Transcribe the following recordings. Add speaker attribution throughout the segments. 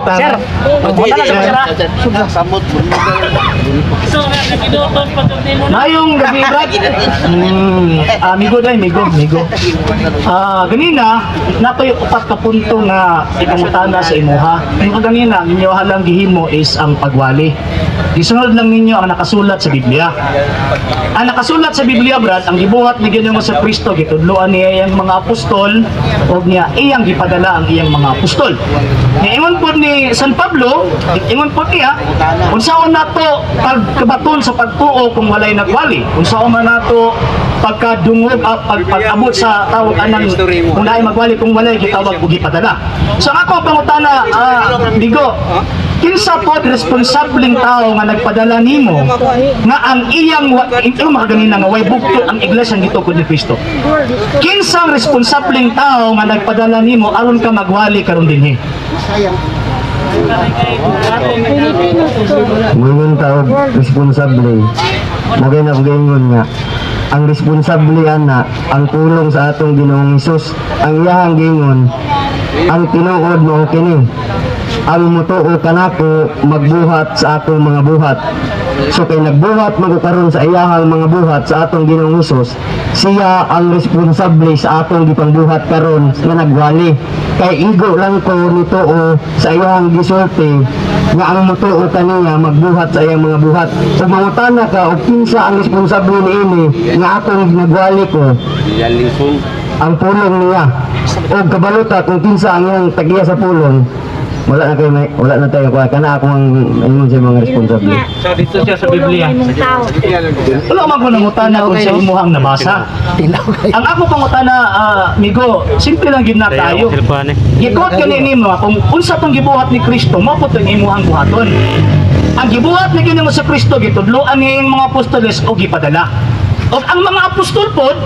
Speaker 1: pangutana.
Speaker 2: Sir, pangutana sa sir, ha?
Speaker 3: Samot.
Speaker 1: Mayong gabi, Brad. Amigo dai, migo, migo. Ganina, natoy upat ka punto nga ipangutana sa imuha. Yung kaganina, ang inyo lang gihimo is ang pagwali. Gisunod lang ninyo ang nakasulat sa Biblia. Ang nakasulat sa Biblia, Brad, ang gibuhat ni Ginoong sa Kristo, gitudloan niya iyang mga apostol, o niya iyang gipadala ang iyang mga apostol. Niingon po ni San Pablo, ingon po niya, unsaon nato pagkabaton sa pagtuo kung walay nagwali? Unsaon man nato pagkadungog pag-abot sa tawag anang kung naay magwali kung walay gitawag og gipadala? So ang ako pangutana, Bigo, kinsa pod responsableng tao nga nagpadala nimo nga ang iyang ito makaganina nga way bugto ang iglesia gitugkod ni Kristo? Kinsang responsableng tao nga nagpadala nimo aron ka magwali karon dinhi?
Speaker 4: Muingon ta og responsable. Mo na ko gaingon nga ang responsable ana ang pulong sa atong Ginoong Hesus. Ang iyahang giingon, ang tinuod mao kini: ang mutuo kanako magbuhat sa akong mga buhat. So kay nagbuhat man ko karon sa iyahang mga buhat sa atong Ginoong Hesus, siya ang responsable sa akong gipangbuhat karon nga nagwali. Kay igo lang ko nituo sa iyahang gisulti nga ang mutuo kaniya magbuhat sa iyang mga buhat. Ug mangutana ka og kinsa ang responsable niini nga akong nagwali ko, ang pulong niya. Og kabalota kung kinsa ang iyang tagiya sa pulong, wala na kayo may, wala na tayo kuha kana ako ang ingon sa mga responsable.
Speaker 5: So dito siya sa Biblia.
Speaker 1: Wala man ko nangutana kung sa imuhang nabasa. Ang ako pangutana, Migo, simple lang gid na tayo.
Speaker 5: Silpahan eh.
Speaker 1: Gikot kani nimo kung unsa tong gibuhat ni Kristo, mao po tong imuhang buhaton. Ang gibuhat ni Ginoo sa Kristo, gitudloan niya ang mga apostoles o gipadala. Og ang mga apostol pod,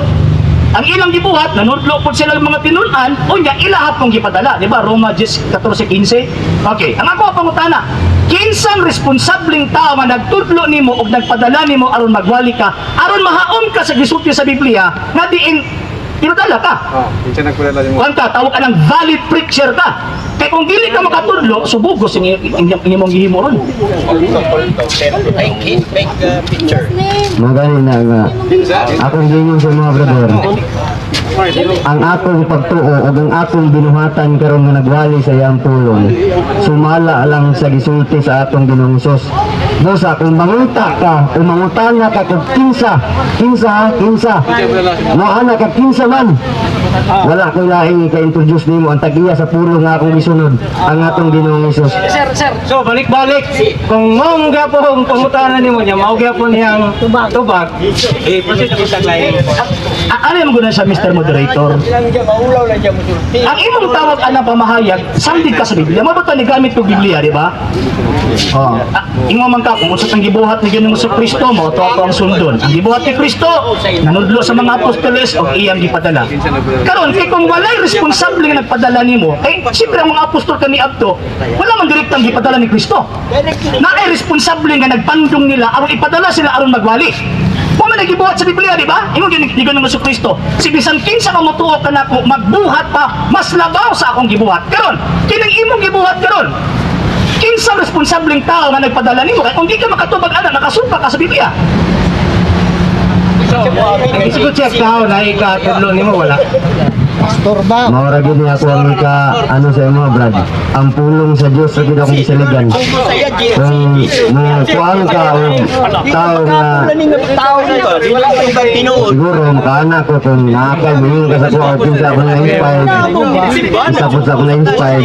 Speaker 1: ang ilang gibuhat, nanudlo pod sila ng mga tinun-an, unya ilaha pong gipadala, di ba? Roma 10:14-15. Okay, ang ako pangutana, kinsang responsableng tao nga nagtudlo nimo og nagpadala nimo aron magwali ka, aron mahaom ka sa gisulti sa Biblia nga diin pinadala ka?
Speaker 6: Oh, kinsa nagpadala nimo?
Speaker 1: Kuan ka, tawag ka ng valid preacher ka. Kay kung dili ka makatudlo, subugos ang imong gihimo ron.
Speaker 3: Fake, fake picture.
Speaker 4: Mo gani na nga akong giingon sa mga brother, ang akong pagtuo ug ang akong binuhatan karon nga nagwali sa iyang pulong sumala lang sa gisulti sa atong Ginoong Hesus. Busa kung manguta ka o mangutana ka kung kinsa, kinsa, kinsa mo ana ka, kinsa man, wala ko'y laing ka-introduce nimo. Ang tag-iya sa pulong nga akong gisunod, ang atong Ginoong Hesus.
Speaker 2: Sir, sir.
Speaker 5: So balik-balik, kung mao gyapon pangutana nimo niya, mao gyapon niyang tubag. Eh proceed kita lain.
Speaker 1: Ano yung guna sa Mr. Moderator? Ang imong tawag anang pamahayag, sandig ka sa Biblia. Mo ba ito gamit ko Biblia, di ba? Oh. Ingon man ka kung unsa tang gibuhat ni Ginoong Kristo mo, to ato ang sundon. Ang gibuhat ni Kristo, nanudlo sa mga apostoles og iyang gipadala. Karon kay kung walay responsable nga nagpadala nimo, eh siyempre ang mga apostol kani adto, wala man direktang gipadala ni Kristo. Naay responsable nga nagpandong nila aron ipadala sila aron magwali. Wa man nagibuhat sa Biblia, di ba? Ingon gyud ni Ginoong Kristo, si bisan kinsa ka motuo kanako magbuhat pa mas labaw sa akong gibuhat. Karon, kining imong gibuhat karon, kinsa responsableng tao nga nagpadala nimo? Kay kung di ka makatubag ana, nakasumpa ka sa Biblia.
Speaker 5: Ang ko check tao na ikatudlo nimo wala.
Speaker 4: Mao ra gyud ni ako ang ika ano sa imo, Brad. Ang pulong sa Dios ra gyud akong gisaligan. Kung mo kuan ka o tao nga siguro makaana ko kung nakakay moingon ka sa ko o kinsa ako na inspired. Isa po sa ako na inspired.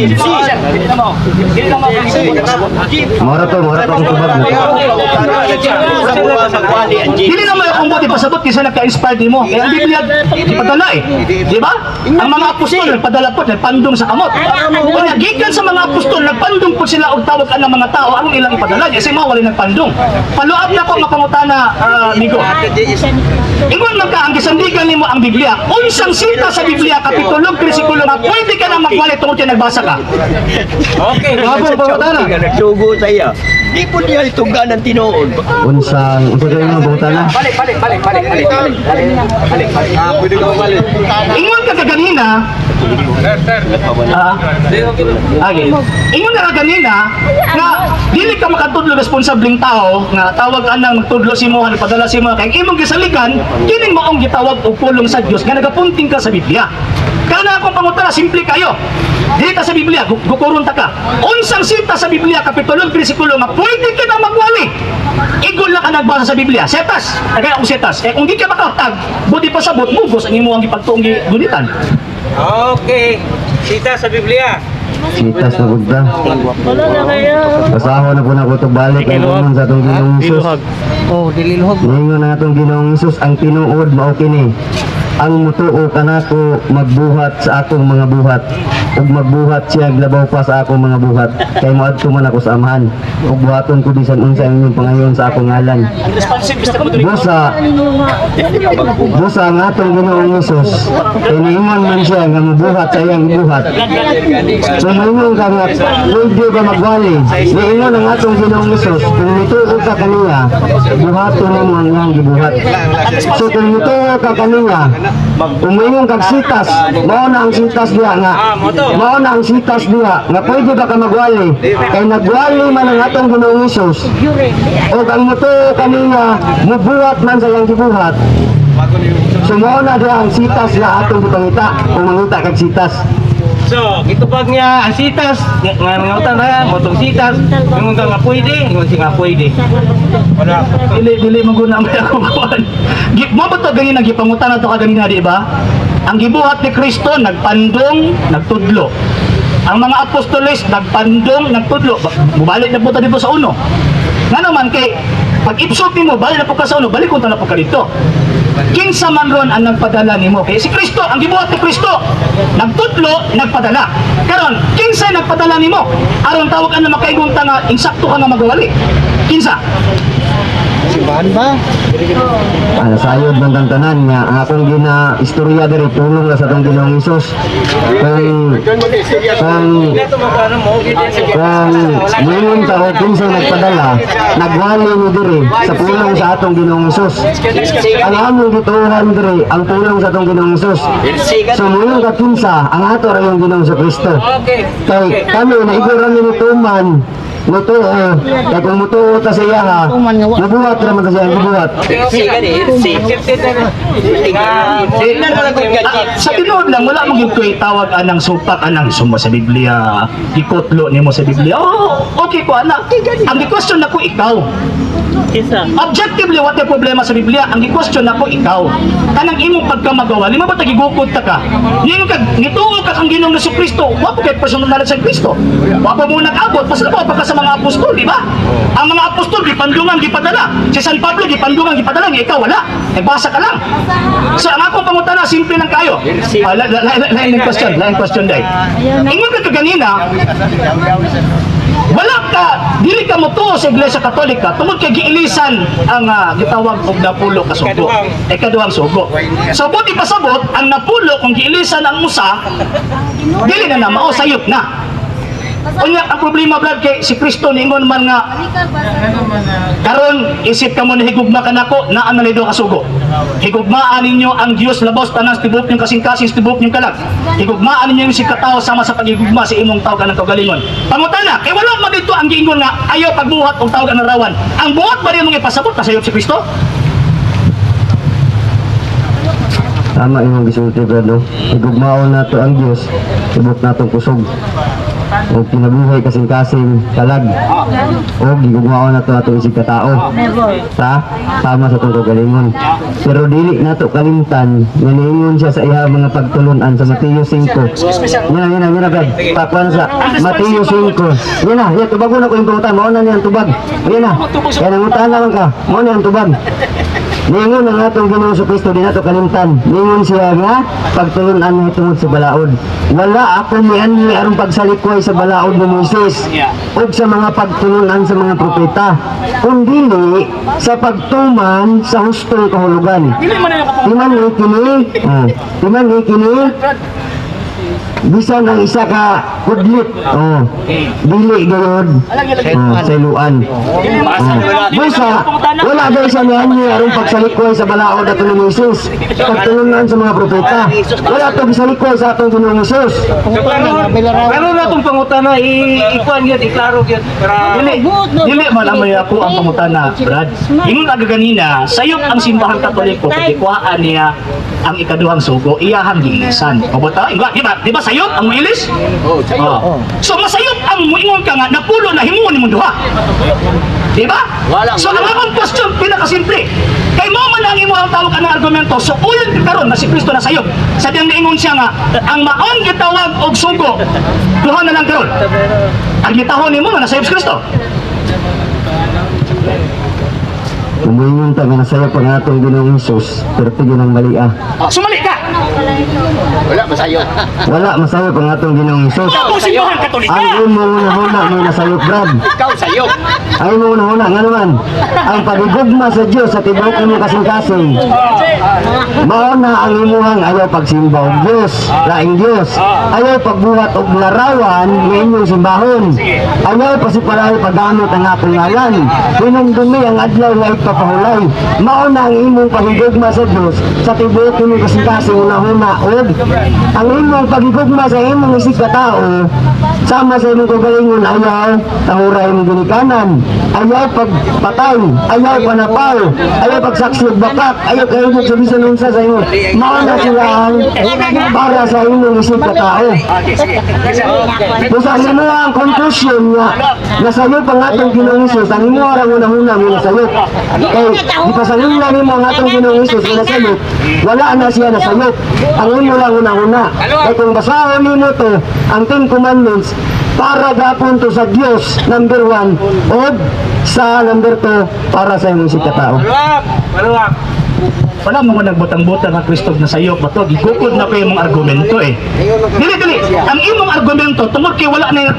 Speaker 4: Mao ra to ang tubag na.
Speaker 1: Dili na may akong buti pasabot kinsa nagka-inspired nimo. Kaya ang Biblia gipadala eh. Di ba? Ang mga apostol nagpadala po, nagpandong sa kamot. Kung gikan sa mga apostol, nagpandong po sila og tawag ang mga tao aron ilang ipadala. Kasi mao walay nagpandong. Follow up na ko nga pangutana, Migo. Ingon man ka ang gisandigan nimo ang Biblia. Unsang sita sa Biblia kapitulo bersikulo nga pwede ka na magwali tungod kay nagbasa ka?
Speaker 5: Okay, habang pangutana.
Speaker 3: Nagsugo sa iya. Di po niya itugan ang tinuod.
Speaker 4: Unsang unsa kay imong pangutana?
Speaker 2: Balik, balik, balik, balik, balik, balik, balik, balik.
Speaker 6: Ah, pwede ka balik.
Speaker 1: Ingon ka kaganina ganina. Ah, okay. Ingon na ka ganina nga dili ka makatudlo responsableng tao nga tawag anang magtudlo si mo, padala si mo kay imong gisalikan kining maong gitawag og pulong sa Dios nga nagapunting ka sa Biblia. Kana akong pangutana, simple kayo. Dili ta sa Biblia, gukuron ta ka. Unsang sita sa Biblia kapitulo bersikulo nga pwede ka na magwali? Igol lang ka nagbasa sa Biblia. Setas, tagay akong setas. Eh kung di ka makatag, budi pa sabot mugos ang imong gipagtuong gunitan.
Speaker 5: Okay. Sita sa Biblia.
Speaker 4: Sitas na gud ta. Basahon na po na ko balik ang ingon sa atong Ginoong Hesus.
Speaker 2: Oh, dili luhog.
Speaker 4: Ningon ang atong Ginoong Hesus, ang tinuod mao kini. Ang mutuo kanako magbuhat sa akong mga buhat ug magbuhat siya labaw pa sa akong mga buhat kay moadto man ako sa Amahan ug buhaton ko bisan unsa ang inyong pangayon sa akong ngalan. Busa Busa ang atong Ginoong Hesus kay niingon man siya nga mobuhat sa iyang buhat. So moingon ka nga pwede ba magwali? Niingon ang atong Ginoong Hesus kung mituo ka kaniya, buhaton nimo ang iyang gibuhat. So kung mituo ka kaniya, kung moingon kag sitas, mao na ang sitas diha nga. Mao na ang sitas diha nga pwede ba ka magwali? Kay nagwali man ang atong Ginoong Hesus. O ang mutuo kaniya, mubuhat man sa iyang gibuhat. So mao na diha ang sitas nga atong gipangita kung mangita kag sitas.
Speaker 5: So, gitubag niya ang sitas, nga nga nga na, motong sitas, ingon ka nga pwede, ingon siya nga pwede. Wala.
Speaker 1: Dili dili man guna may akong kuan. Mo ba to ganina gipangutan na to ka ganina, di ba? Ang gibuhat ni Kristo nagpandong, nagtudlo. Ang mga apostoles nagpandong, nagtudlo. Mubalik na po ta dito sa uno. Nga naman kay pag ipsot nimo balik na po ka sa uno, balik unta na po ka dito. Kinsa man ron ang nagpadala nimo? Kay si Kristo, ang gibuhat ni Kristo, nagtudlo, nagpadala. Karon, kinsa nagpadala nimo? Aron tawag ang makaingon ta nga insakto ka nga magwali. Kinsa?
Speaker 4: Ah, nasayod man tang tanan nga ang akong gina istorya diri pulong na sa atong Ginoong Hesus. Kung kung kung moingon ta o kinsa nagpadala, nagwali ni diri sa pulong sa atong Ginoong Hesus. Ang among gituohan diri ang pulong sa atong Ginoong Hesus. So moingon ka kinsa, ang ato ra yung Ginoong Kristo. Kay kami naigura ni tuman mutuo, kay kung mutuo ta sa iya ha, mubuhat ra man ta sa iyang gibuhat.
Speaker 1: Ah, sa tinuod lang wala mo gyud ko'y tawag anang supak anang sumba sa Biblia, gikotlo nimo sa Biblia. Oh, okay ko anak. Ang gi-question nako ikaw. Objectively, what the problema sa Biblia? Ang gi-question nako ikaw. Kanang imong pagkamagawa, lima ba tagigukod ta ka? Ningon ka, nituo ka kang Ginoong Kristo, wa pa kay personal knowledge sa Kristo. Wa pa mo nag-abot, basta pa ka sa mga apostol, di ba? Ang mga apostol gipandungan, gipadala. Si San Pablo gipandungan, gipadala, nga ikaw wala. Nagbasa ka lang. So ang akong pangutana simple lang kayo. Ah, lain question, lain question day. Ingon ka kaganina, wala ka, dili ka motuo sa Iglesia Katolika tungod kay giilisan ang gitawag og napulo ka sugo. Ikaduhang sugo. So buti pasabot ang napulo kung giilisan ang usa, dili na na mao sayop na. Unya ang problema brad kay si Kristo niingon man nga karon isip ka mo na higugma ka nako naa na lido ka sugo. Higugmaan ninyo ang Dios labos tanan sa tibuok niyong kasing-kasing sa tibuok niyong kalag. Higugmaan ninyo yung si katao sama sa paghigugma sa imong tawag anang kaugalingon. Pangutana, kay wala man dito ang giingon nga ayaw pagbuhat og tawag anang rawan. Ang buhat ba rin mong ipasabot pasayop si Kristo?
Speaker 4: Tama imong gisulti brad no. Igugmaon nato ang Dios, tibok natong kusog. O kinabuhi kasing-kasing kalag. O gigugmaon nato atong isig katao. Ta tama sa atong kaugalingon. Pero dili nato kalimtan nga niingon siya sa iya mga pagtulunan sa Mateo 5. Yan na, yan na, brad. Pakuan sa Mateo 5. Yan na, yan tubagon ako yung pangutan. Mao na niya ang tubag. Yan na. Yan ang utan naman ka. Mao na ang tubag. Ningon ang atong Ginoong Kristo di nato kalimtan. Ningon siya nga pagtulunan ni tungod sa balaod. Wala ako mianhi aron pagsalikoy sa balaod ni Moises ug sa mga pagtulunan sa mga propeta, kundi sa pagtuman sa hustong kahulugan.
Speaker 1: Dili man na
Speaker 4: Timan ni kini, oh, timan ni kini. Bisan ang isa ka kudlit, oh, dili gayod, oh, sayluan. Oh. Busa, wala daw siya niyan aron pagsalikway sa balaod ato ni Jesus. Pagtulungan sa mga propeta. Wala to gisalikway sa atong Ginoong Jesus.
Speaker 5: So, karon na itong pangutana, ikuan yun, iklaro yun. Para
Speaker 1: Dili, dili man ang may ako ang pangutana, Brad. Ingon aga ganina, sayop ang Simbahan Katoliko kay gikuhaan niya ang ikaduhang sugo, iyahang giilisan. Mabot ta? Di ba? Di ba sayop ang muilis?
Speaker 3: Oh, sayo.
Speaker 1: Oh. So masayop ang muingon ka nga napulo na himuon nimong duha. Di ba?
Speaker 3: Walang-
Speaker 1: So ang akong question pinakasimple. Kay mo man ang imo ang tawag ang argumento. So uyon karon na si Kristo na sayop. Sa diyang niingon siya nga ang maong gitawag og sugo duha na lang karon. Ang gitahon nimo nga nasayop si Kristo.
Speaker 4: Kung muingon ta nga nasayop ang atong Ginoong Jesus, pero tigil ang mali ah.
Speaker 1: Oh, sumali ka.
Speaker 3: Wala, masayo.
Speaker 4: Wala masayop ang atong Ginoong Jesus.
Speaker 1: Wala kong Simbahan Katolika.
Speaker 4: Ang imong unahuna mo nasayop, Brad.
Speaker 3: Ikaw sayo.
Speaker 4: Ang imong unahuna nga naman, ang pagigugma sa Dios sa tibuok imong kasing-kasing. Mao na ang imuhang ayaw pagsimba og Dios, laing Dios. Ayaw pagbuhat og larawan nga inyong simbahon. Ayaw pasipalay paggamit ang akong ngalan. Hinumdumi ang adlaw nga ipapahulay. Mao na ang imong pagigugma sa Dios sa tibuok imong kasing-kasing unahuna og ang imong pagigugma sa imong isig ka tao sama sa imong kagalingon, ayaw tahura imong ginikanan, ayaw pagpatay, ayaw panapaw, ayaw pagsaksi og bakak, ayaw kahibok sa bisan unsa sa imong. Mao na sila ang para sa imong isig ka tao. Busa ang imo ang conclusion nga nasayop ang atong Ginoong Hesus, ang imo ang unahuna mo nasayop. Kay gipasalungan nimo ang atong Ginoong Hesus nga nasayop, wala na siya nasayop. Ang imo lang unahuna. Kay kung basahon nimo to, ang Ten Commandments, para gapon to sa Dios number 1 o sa number 2 para sa imong katao.
Speaker 5: Maluwak, maluwak.
Speaker 1: Wala mo nagbutang-butang nga Kristo na sayop ba to? Gikukod na ko imong argumento eh. Dili, dili. Ang imong argumento tungod kay wala na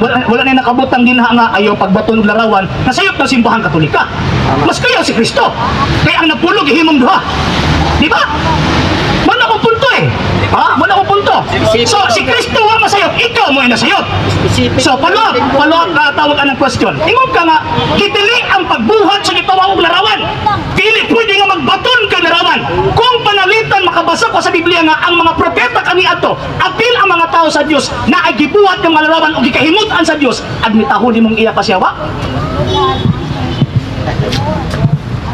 Speaker 1: nakabutang dinha nga ayaw pagbaton og larawan, nasayop ng Simbahan Katolika. Mas kayo si Kristo. Kay ang napulog himong duha. Di ba? Wala akong punto eh. Ha? Wala akong punto. So, si Kristo wa masayop, ikaw mo ay nasayop. So, follow up na tawag anang question. Ingon ka nga, kitili ang pagbuhat sa gitawag og larawan. Dili pwede nga magbaton kay larawan. Kung panalitan makabasa ko sa Biblia nga ang mga propeta kaniadto, apil ang mga tao sa Dios na ay gibuhat ng mga larawan o gikahimutan sa Dios, admitahon nimong iya pasiyawa.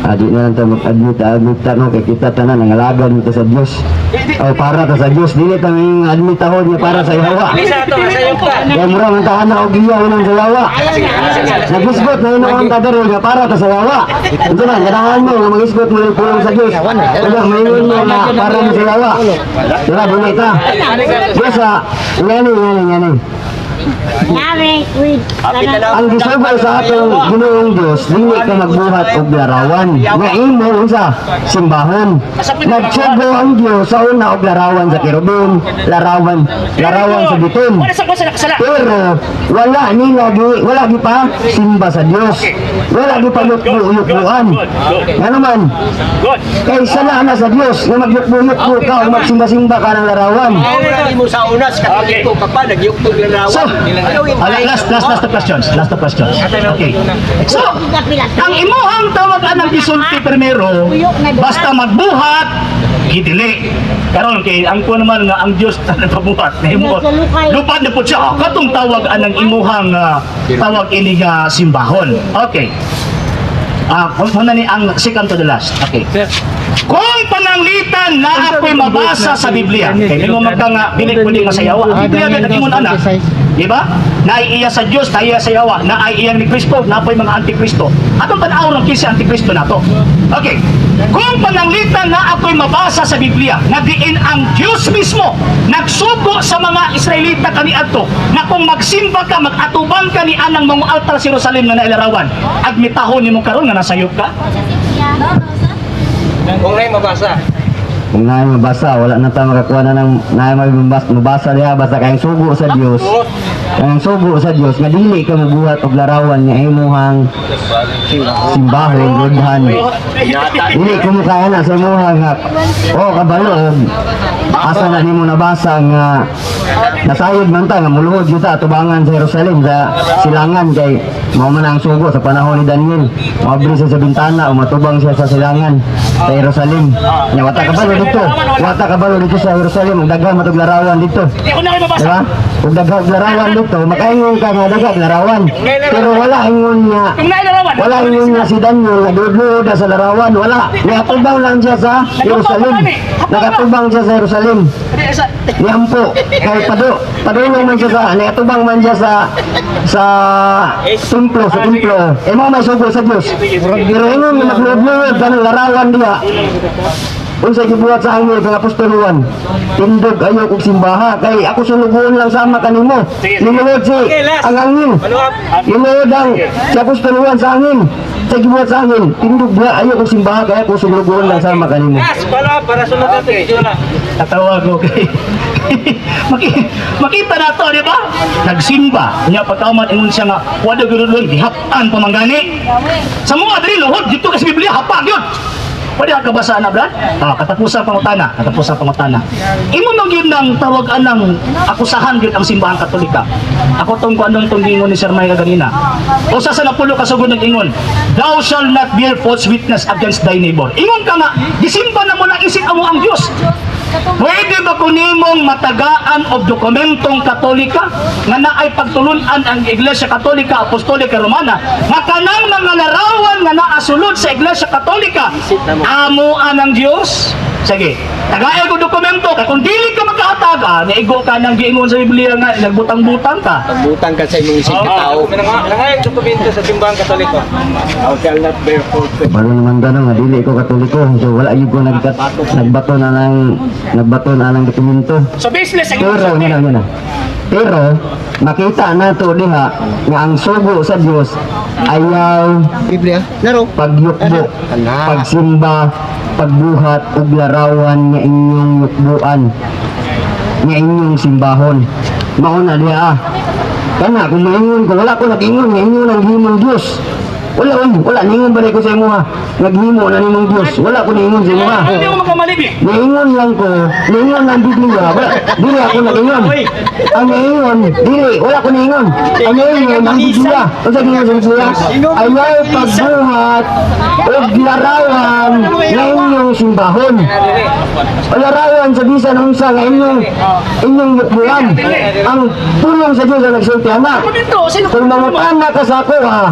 Speaker 4: Adi na lang ta mag-admit, admit ta no kay kita tanan nangalagan nito sa Dios. O para ta sa Dios, dili ta may admit ako niya para sa yawa.
Speaker 5: Isa to, masayop ka.
Speaker 4: Kaya mura man tahan na og iya unang sa yawa. Nagisgot na ino ang kadaro nga para ta sa yawa. Unsa man ganahan mo nga magisgot mo yung pulong sa Dios. Wala maingon mo nga para mo sa yawa. Wala dili ta. Basta ngani ngani ngani. Ang gisugay sa atong Ginoong Dios, dili ka magbuhat og larawan. Nga imo unsa simbahon. Nagsugo ang Dios sa una og larawan sa kerubin, larawan, larawan sa bitin.
Speaker 1: Wala sa wala nakasala.
Speaker 4: Pero wala nila gi wala gi pa simba sa Dios. Wala gi pa yukbo-yukbuan. Nga naman,
Speaker 1: Good.
Speaker 4: kay sala na sa Dios nga magyukbo-yukbo ka o magsimba-simba ka ng larawan.
Speaker 3: Maura mo sa unas, Katoliko ka pa, nagyuktog larawan.
Speaker 4: So,
Speaker 3: Ano yung
Speaker 1: Last last last questions. Last questions. Okay. So, ang imuhang tawag anang gisulti primero, basta magbuhat, gidili. Karon kay ang ko naman nga ang Dios na nagpabuhat nahimo. Lupad na pud siya. Ah, katong tawag anang imuhang tawag ini nga simbahon. Okay. Ah, muna ni ang second to the last. Okay. Kung pananglitan na ako'y mabasa sa Biblia, kay mingon man ka nga dili pwede masayawa. Ang Biblia na nag-ingon ana. Di ba? Naiiya sa Dios, naiiya sa yawa, naaiiya ni Kristo, napoy mga antikristo. Atong tan-aw ng kisi antikristo nato. Okay. Kung pananglitan na ako'y mabasa sa Biblia, na diin ang Dios mismo nagsugo sa mga Israelita kaniadto na kung magsimba ka, mag-atubang ka ni anang mga altar sa Jerusalem nga nailarawan, admitahon nimo karon nga nasayop ka?
Speaker 5: Kung na'y mabasa.
Speaker 4: Kung naay mabasa, wala na ta makakuha na ng naay mabasa, mabasa niya basta kayong sugo sa Dios. Ang sugo sa Dios nga dili ka mobuhat og larawan nga imuhang simbahon, lodhan. Dili ko mo kaya na sa imuha nga oh kabalo og asa na nimo nabasa nga nasayod man ta nga muluhod gyud ta atubangan sa Jerusalem sa silangan, kay mao man ang sugo sa panahon ni Daniel. Moabri siya sa bintana o matubang siya sa silangan sa Jerusalem. Nya wata kabalo dito, wata kabalo dito sa Jerusalem ug daghan matug larawan dito.
Speaker 1: Di ko na kayo mabasa.
Speaker 4: Diba? Ug daghang larawan dito, makaingon ka nga daghang larawan. Pero wala ingon nga
Speaker 1: Kung nailarawan,
Speaker 4: wala ingon nga si Daniel nagluhod na sa larawan, wala. Niatubang lang siya sa Jerusalem. Nakatubang siya sa Jerusalem. Niampo kay padulong man siya sa niatubang man siya sa templo, sa templo. Eh mo may sugo sa Dios. Pero ingon nga magluhod ka ng larawan diha. Unsa gibuhat sa angel kang Apostol Juan? Tindog ayo kog simbaha kay ako sulugoon lang sama kanimo. Niluhod si ang angel. Niluhod ang si Apostol Juan sa angel. Sa gibuhat sa angel, tindog na ayo kog simbaha kay ako sulugoon lang sama kanimo.
Speaker 5: Last, follow up para sunod natin. Ito na.
Speaker 1: Tatawag ko kay makita na to, di ba? Nagsimba. Nya pagkauman ingon siya nga wala gyud luhod, gihap-an pa man gani. Sa mga diri luhod dito kasi Biblia hapag yun. Pwede ka kabasa na, Brad? Ah, katapusan pangutana, katapusan pangutana. Imo man gyud nang tawag anang akusahan gyud ang Simbahang Katolika. Ako tong kuan tong giingon ni Sir Mike ganina. Usa sa napulo ka sugod nag-ingon, "Thou shall not bear false witness against thy neighbor." Ingon ka nga, gisimba na mo na isip amo ang Dios. Pwede ba kunimong matagaan og dokumentong Katolika nga naay pagtulunan ang Iglesia Katolika Apostolika Romana nga kanang mga larawan nga naa sulod sa Iglesia Katolika amo ang Dios? Sige, tagay ko dokumento kay kung dili ka makahatag, naigo ka ng giingon sa Biblia nga nagbutang-butang ka.
Speaker 3: Pagbutang ka sa imong isig ka tao.
Speaker 5: Nangayag dokumento sa Simbahang Katoliko.
Speaker 3: Thou shall not bear false witness.
Speaker 4: Balo naman gano'n nga dili ko Katoliko. So wala gyud ko nagbato na ng dokumento.
Speaker 1: So baseless ang
Speaker 4: Pero yun na, yun na. Pero makita nato diha nga ang sugo sa Dios ayaw
Speaker 3: Biblia. Laro.
Speaker 4: pagyukbo, pagsimba, pagbuhat og larawan nga inyong yukbuan, nga inyong simbahon. Mao na diha ah. Kana kung maingon ko, wala ko nag-ingon nga ingon ang himong Dios. Wala oy, wala ningon ba ko sa imo ha? Naghimo na nimong Dios. Wala ko ningon sa imo ha.
Speaker 1: Hindi mo magkamali.
Speaker 4: Niingon lang ko, niingon lang Biblia. Wala, dili ako nag-ingon. Ang niingon, dili, wala ko niingon. Ang niingon, ang Biblia. Unsa giingon sa Biblia? Ayaw pagbuhat og larawan nga inyong simbahon. O larawan sa bisan unsa nga inyong yukbuan. Ang pulong sa Diyos ang nagsulti ana.
Speaker 1: Dokumento, sino
Speaker 4: Kung mangutana ka sa ako ha,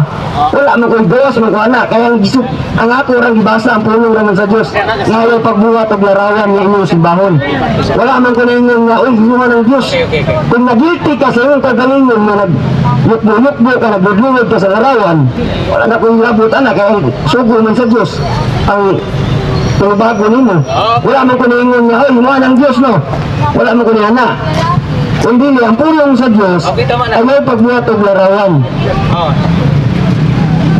Speaker 4: wala mo kong gawas mo ko ana. Kaya ang ako rang gibasa ang pulong ra man sa Dios. Nga ayaw pagbuhat og larawan nga inyong simbahon. Wala man ko naingon nga, uy, hinuha ng Dios. Kung nagilty ka sa iyong kagalingon nga nag yukbo-yukbo ka, nagludlugod ka sa larawan, wala na kong labot ana. Kaya sugo man sa Dios ang tubago nimo. Wala man ko naingon nga, uy, hinuha ng Dios no. Wala man ko ni ana. Kung dili, ang pulong sa Dios
Speaker 5: Okay, tama na.
Speaker 4: ay may pagbuhat og larawan.
Speaker 5: Oh.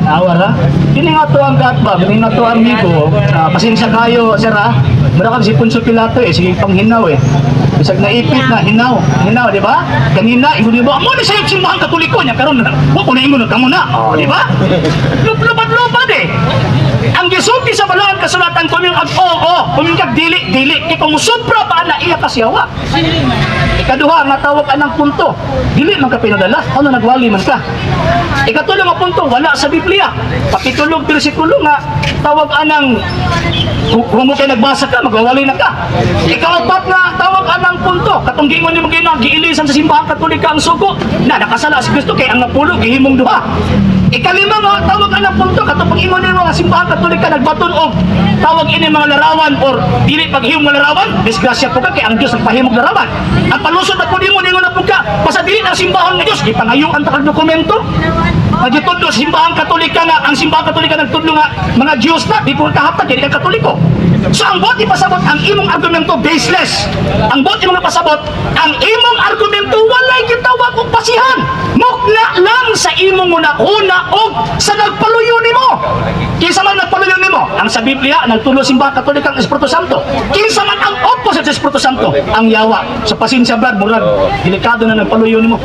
Speaker 1: Awar ha? Kini nga to ang katbag, kini nga to ang migo. Ah, pasensya kayo, sir ha. Mura kag si Poncio Pilato eh, sige panghinaw eh. Bisag naipit na hinaw, hinaw, di ba? Kanina ingon di ba? Mo ni sa Simbahang Katoliko nya karon wa ko na ingon kamo na. Oh, di ba? Luplupad-lupad eh. Ang gisulti sa balaan kasulatan kuming ag oo, kuming kag dili, dili. Kay kung musubra pa na iya kasiyawa. Ikaduha nga tawag anang punto, dili man ka pinadala, ano nagwali man ka. Ikatulo nga punto, wala sa Biblia. Kapitulong bersikulo nga tawag anang kung mo kay nagbasa ka, magwawali na ka. Ikaapat nga tawag anang punto, katong giingon nimo gina giilisan sa Simbahang Katolika ang sugo na nakasala si Kristo kay ang napulo gihimong duha. Ikalima nga tawag anang punto, katong pag-ingon nimo nga Simbahang Katolika nagbaton og tawag ini mga larawan or dili paghimong nga larawan, disgrasya po ka kay ang Dios nagpahimog larawan. Ang palusot na po nimo ningon na po ka, basta dili ang simbahan ng Dios, gipangayuan ta kag dokumento. Nagitudlo sa Simbahang Katolika nga, ang Simbahang Katolika nagtudlo nga mga Diyos na, di po kahatag, kaya di ka Katoliko. So ang buot ipasabot, ang imong argumento baseless. Ang buot imong ipasabot, ang imong argumento walay gitawag og basihan. Mukna lang sa imong una-una og sa nagpaluyo nimo. Kinsa man nagpaluyo nimo? Ang sa Biblia, nagtulo Simbahang Katolika ang Espiritu Santo. Kinsa man ang opposite sa Espiritu Santo? Ang yawa. Sa pasensya brad, murag, delikado na nagpaluyo nimo.